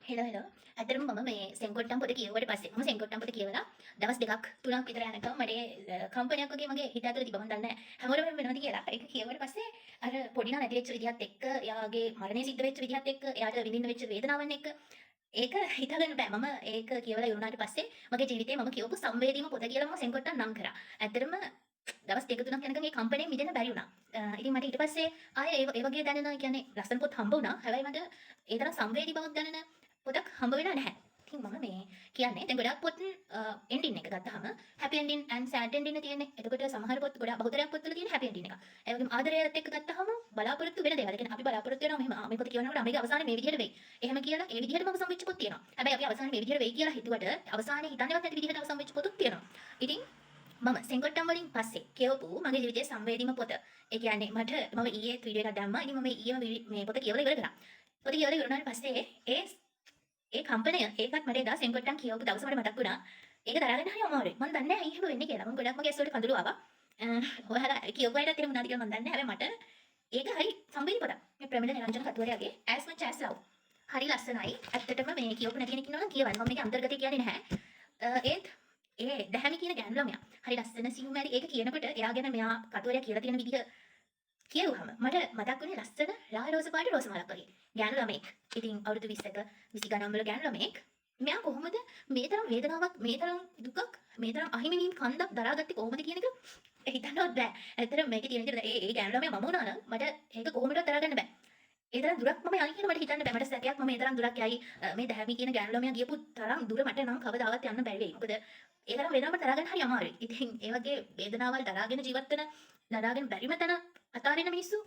Hello hello. ඇත්තටම මම මේ සෙන්කොට්ටම් පොත කියවුවට පස්සේ, මම සෙන්කොට්ටම් පොත කියවලා දවස් 2ක් 3ක් විතර යනකම් මට ඒ කම්පනයක් වගේ මගේ හිත ඇතුලේ තිබ්බා. මම දන්නේ නැහැ හැමෝටම එහෙම වෙනවද කියලා. ඒක කියවුවට පස්සේ අර පොඩි නා නැති වෙච්ච විදිහත් එක්ක, එයාගේ මරණය සිද්ධ වෙච්ච විදිහත් එක්ක, එයාට විඳින්න වෙච්ච වේදනාවන් එක්ක ඒක හිතාගන්න බෑ. මම ඒක කියවලා ඉවර වුණාට පස්සේ මගේ ජීවිතේ මම කියවපු සංවේදීම පොත කියලා මම සෙන්කොට්ටම් නම් කරා. ඇත්තටම දවස් 2 3ක් යනකම් ඒ කම්පණයෙන් මිදෙන්න බැරි වුණා. ඉතින් මට ඊට පස්සේ ආයේ ඒ ඒ වගේ දැනෙන, ඒ කියන්නේ ලස්සන පොත් හම්බ වුණා. හැබැයි මට ඒ තරම් සංවේදී බවක් දැනෙන පොතක් හම්බ වෙලා නැහැ. ඉතින් මම මේ කියන්නේ දැන් ගොඩාක් පොත් එන්ඩින් එක ගත්තාම හැපි එන්ඩින් ඇන්ඩ් සෑඩ් එන්ඩින් තියෙන්නේ. එතකොට සමහර පොත්, ගොඩාක් බහුතරයක් පොත්වල තියෙන හැපි එන්ඩින් එක. ඒ වගේම ආදරයත් එක්ක ගත්තාම බලාපොරොත්තු වෙන දේවල්. ඒ කියන්නේ අපි බලාපොරොත්තු වෙනවා මෙහෙම, ආ, මේ පොත කියවනකොට මේක අවසානයේ මේ විදිහට වෙයි. එහෙම කියලා ඒ විදිහටම අවසන් වෙච්ච පොත් තියෙනවා. හැබැයි අපි අවසානයේ මේ විදිහට වෙයි කියලා හිතුවට අවසානයේ හිතන්නේවත් නැති විදිහට අවසන් වෙච්ච පොතුත් තියෙනවා. ඉතින් මම සෙන්කොට්ටම් වලින් පස්සේ කියවපු මගේ ජීවිතයේ සංවේදීම පොත. ඒ කියන්නේ මට මම ඊයේ වීඩියෝ එකක් දැම්මා. ඉතින් මම ඊයේම මේ පොත කියවලා ඉවර කරා. පොත කියවලා ඉවර වුණාට පස්සේ ඒ ඒ කම්පනය ඒකත් මට එදා සෙන්කොට්ටම් කියවපු දවස මට මතක් වුණා. ඒක දරා ගන්න හරි අමාරුයි. මං දන්නේ නැහැ ඇයි එහෙම වෙන්නේ කියලා. මං ගොඩක් මගේ ඇස් වලට කඳුළු ආවා. ඔයාලා කියවපු අයටත් එහෙම වුණාද කියලා මං දන්නේ නැහැ. හැබැයි මට ඒක හරි සංවේදී පොතක්. මේ ප්‍රමිල නිරංජන කතුවරයාගේ As Much As Love. හරි ලස්සනයි. ඇත්තටම මේ කියවපු නැති කෙනෙක් ඉන්නවා නම් කියවන්න. මම මේකේ අන්තර්ගතය කියන්නේ නැහැ. ඒත් ඒ දැහැමි කියන ගෑනු ළමයා හරි ලස්සන සිව්මැලි. ඒක කියනකොට එයා ගැන මෙයා කතුවරයා කියලා තියෙන විදිහ කියවුවහම මට මතක් වුණේ ලස්සන රා රෝස පාට රෝස මලක් වගේ ගෑනු ළමයෙක්. ඉතින් අවුරුදු 20ක 20 ගණන් වල ගෑනු ළමයෙක්. මෙයා කොහොමද මේ තරම් වේදනාවක්, මේ තරම් දුකක්, මේ තරම් අහිමි වීම කන්දක් දරාගත්තේ කොහොමද කියන එක හිතන්නවත් බෑ. ඇත්තටම මේකේ තියෙන විදිහට ඒ ඒ ගෑනු ළමයා මම වුණා නම් මට ඒක කොහොමදවත් දරා ගන්න බෑ. ඒ තරම් දුරක් මම යයි කියලා මට හිතන්න බෑ. මට සැකයක් මම ඒ තරම් දුරක් යයි, මේ දැහැමි කියන ගෑනු ළමයා ගියපු තරම් දුර මට නම් කවදාවත් යන්න බැරි වෙයි. මොකද ඒ තරම් වේදනාවක් දරා ගන්න හරි අමාරුයි. ඉතින් ඒ වගේ වේදනාවල් දරාගෙන ජීවත් වෙන, දරාගෙන බැරිම තැන අතාරින මිනිස්සු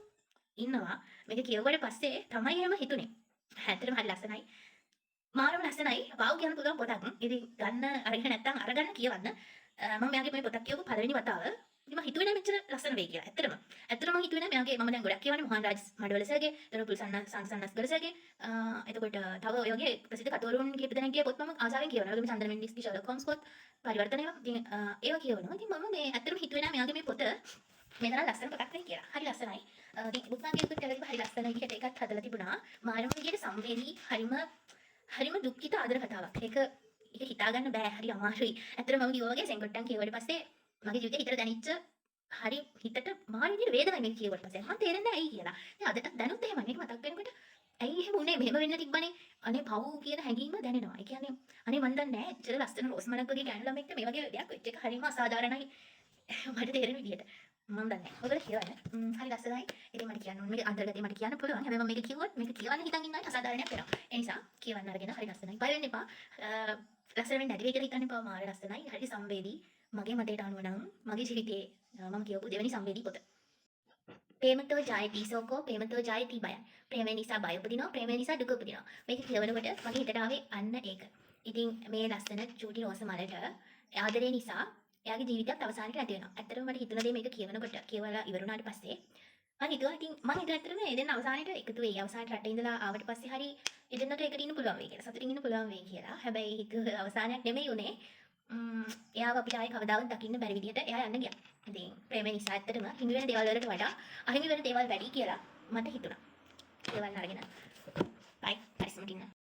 ඉන්නවා. මේක කියවුවට පස්සේ තමයි එහෙම හිතුනේ. ඇත්තටම හරි ලස්සනයි. මාරම ලස්සනයි. වාව් කියන්න පුළුවන් පොතක්. ඉතින් ගන්න අරගෙන නැත්තම් අරගන්න කියවන්න. මම මෙයාගේ මේ පොතක් කියවපු පළවෙනි වතාව. ඉතින් මම හිතුවේ නෑ මෙච්චර ලස්සන වෙයි කියලා. ඇත්තටම. ඇත්තටම මම හිතුවේ නෑ මෙයාගේ, මම දැන් ගොඩක් කියවන්නේ මොහන් රාජ් මඩවල සර්ගේ, එතකොට පුල්සන්න සන්සන්නස්ගල සර්ගේ, එතකොට තව ඔය වගේ ප්‍රසිද්ධ කතුවරුන් කිහිප දෙනෙක්ගේ පොත් මම ආසාවෙන් කියවනවා. ඒ වගේම චන්දන මෙන්ඩිස්ගේ ෂර්ලොක් හෝම්ස් පොත් පරිවර්තන ඒවා. ඉතින් ඒවා කියවනවා. ඉතින් මම මේ ඇත්තටම හිතුවේ නෑ මෙයාගේ මේ පොත මේ තරම් ලස්සන පොතක් වෙයි කියලා. හරි ලස්සනයි. ඉතින් බුක් මාර්ක් එකකුත් කරලා තිබ්බා. හරි ලස්සන විදිහට ඒකත් හදලා තිබුණා. මාරම විදිහට සංවේදී, හරිම හරිම දුක්ඛිත ආදර කතාවක්. ඒක ඒක හිතා ගන්න බෑ. හරි අමාරුයි. ඇත්තටම මම කිව්වා වගේ සෙන්කොට්ටම් කියුවට පස්සේ මගේ ජීවිතේ හිතට දැනෙච්ච හරි හිතට මාර විදිහට වේදනයි මේක කියුවට පස්සේ. මං තේරෙන්නේ නැහැ ඇයි කියලා. දැන් අදටත් දැනුත් එහෙමයි. මේක මතක් වෙනකොට ඇයි එහෙම වුනේ, මෙහෙම වෙන්න තිබ්බනේ, අනේ පව් කියන හැඟීම දැනෙනවා. ඒ කියන්නේ අනේ මං දන්නේ නැහැ එච්චර ලස්සන රෝස් මලක් වගේ ගෑනු ළමෙක්ට මේ වගේ දෙයක් වෙච්ච එක හරිම අසාධාරණයි මට තේරෙන විදිහට. මං දන්නේ නැහැ. ඔයගොල්ලෝ කියවන්න. හරි ලස්සනයි. ඉතින් මට කියන්න ඕනේ මේක අන්තර්ගතේ මට කියන්න පුළුවන්. හැබැයි මම මේක කිව්වොත් මේක කියවන්න හිතන් ඉන්න අයට අසාධාරණයක් වෙනවා. ඒ නිසා කියවන්න අරගෙන හරි ලස්සනයි. බය වෙන්න එපා. ලස්සන වෙන්නේ නැති වෙයි කියලා හිතන්න එපා. මාර ලස්සනයි. හරි සංවේදී. මගේ මතයට අනුව නම් මගේ ජීවිතේ මම කියවපු දෙවෙනි සංවේදී පොත. පේමතෝ ජායති සෝකෝ පේමතෝ ජායති බය. ප්‍රේමය නිසා බය උපදිනවා, ප්‍රේමය නිසා දුක උපදිනවා. මේක කියවනකොට මගේ හිතට ආවේ අන්න ඒක. ඉතින් මේ ලස්සන චූටි රෝස මලට ආදරය නිසා එයාගේ ජීවිතයත් අවසානයේ නැති වෙනවා. ඇත්තටම මට හිතුණ දේ මේක කියවනකොට, කියවලා ඉවර වුණාට පස්සේ මං හිතුවා, ඉතින් මං හිතුවා ඇත්තටම මේ දෙන්න අවසානයේට එකතු වෙයි. අවසානයේ රටේ ඉඳලා ආවට පස්සේ හරි ඒ දෙන්නට එකට ඉන්න පුළුවන් වෙයි කියලා. සතුටින් ඉන්න පුළුවන් වෙයි කියලා. හැබැයි හිතුව අවසානයක් නෙමෙයි උනේ. එයාව අපිට ආයේ කවදාවත් දකින්න බැරි විදිහට එයා යන්න ගියා. ඉතින් ප්‍රේමය නිසා ඇත්තටම හිමි වෙන දේවල් වලට වඩා අහිමි වෙන දේවල් වැඩි කියලා මට හිතුණා. කියවන්න අරගෙන. බයි. පරිස්සමට ඉන්න.